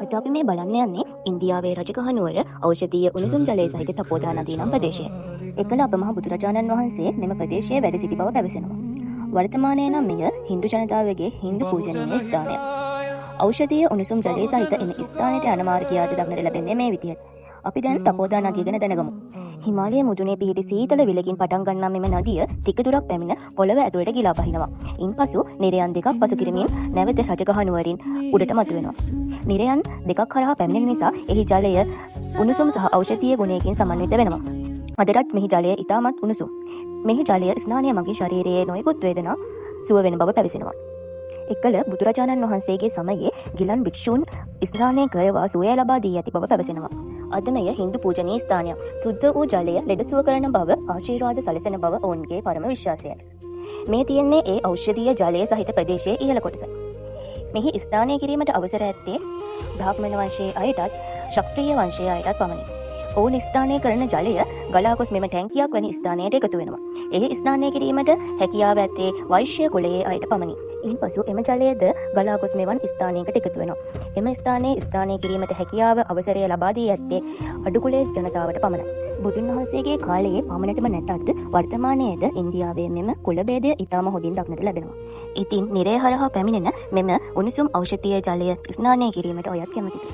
අද අපි මේ බලන්න යන්නේ ඉන්දියාවේ රජගහ නුවර ඖෂධීය උණුසුම් ජලය සහිත තපෝදා නදී නම් ප්‍රදේශය. එකල අප මහ බුදුරජාණන් වහන්සේ මෙම ප්‍රදේශයේ වැඩ සිටි බව පැවසෙනවා. වර්තමානයේ නම් මෙය හින්දු ජනතාවගේ හින්දු පූජනීය ස්ථානයක්. ඖෂධීය උණුසුම් ජලය සහිත එම ස්ථානයට යන මාර්ගය අද දක්නට ලැබෙන්නේ මේ විදියට. අපි දැන් තපෝදා නදිය ගැන දැනගමු. හිමාලය මුදුනේ පිහිටි සීතල විලකින් පටන් ගන්නා මෙම නදිය ටික දුරක් පැමිණ පොළව ඇතුළට ගිලා බහිනවා. ඉන්පසු නිරයන් දෙකක් පසු කිරීමෙන් නැවත රජගහ නුවරින් උඩට මතුවෙනවා. නිරයන් දෙකක් හරහා පැමිණෙන නිසා එහි ජලය උණුසුම් සහ ඖෂධීය ගුණයකින් සමන්විත වෙනවා. අදටත් මෙහි ජලය ඉතාමත් උණුසුම්. මෙහි ජලය ස්නානය මගින් ශරීරයේ නොයෙකුත් වේදනා සුව වෙන බව පැවසෙනවා. එකල බුදුරජාණන් වහන්සේගේ සමයේ ගිලන් භික්ෂූන් ස්නානය කරවා සුවය ලබා දී ඇති බව පැවසෙනවා. අද මෙය හින්දු පූජනීය ස්ථානයක්. සුද්ධ වූ ජලය ලෙඩ සුව කරන බව, ආශිර්වාද සලසන බව ඔවුන්ගේ පරම විශ්වාසයයි. මේ තියෙන්නේ ඒ ඖෂධීය ජලය සහිත ප්‍රදේශයේ ඉහළ කොටස. මෙහි ස්නානය කිරීමට අවසර ඇත්තේ බ්‍රාහ්මණ වංශයේ අයටත් ක්ෂත්‍රීය වංශයේ අයටත් පමණි. ඔවුන් ස්නානය කරන ජලය ගලා ගොස් මෙම ටැංකියක් වැනි ස්ථානයට එකතු වෙනවා. එහි ස්නානය කිරීමට හැකියාව ඇත්තේ වෛශ්‍ය කුලයේ අයට පමණි. ඉන්පසු එම ජලයද ගලා ගොස් මෙවන් ස්ථානයකට එකතු වෙනවා. එම ස්ථානයේ ස්නානය කිරීමට හැකියාව අවසරය ලබා දී ඇත්තේ අඩු කුලයේ ජනතාවට පමණයි. බුදුන් වහන්සේගේ කාලයේ පමණටම නැතත් වර්තමානයේද ඉන්දියාවේ මෙම කුල භේදය ඉතාම හොඳින් දක්නට ලැබෙනවා. ඉතින් නිරය හරහා පැමිණෙන මෙම උණුසුම් ඖෂධීය ජලය ස්නානය කිරීමට ඔයත් කැමතිද?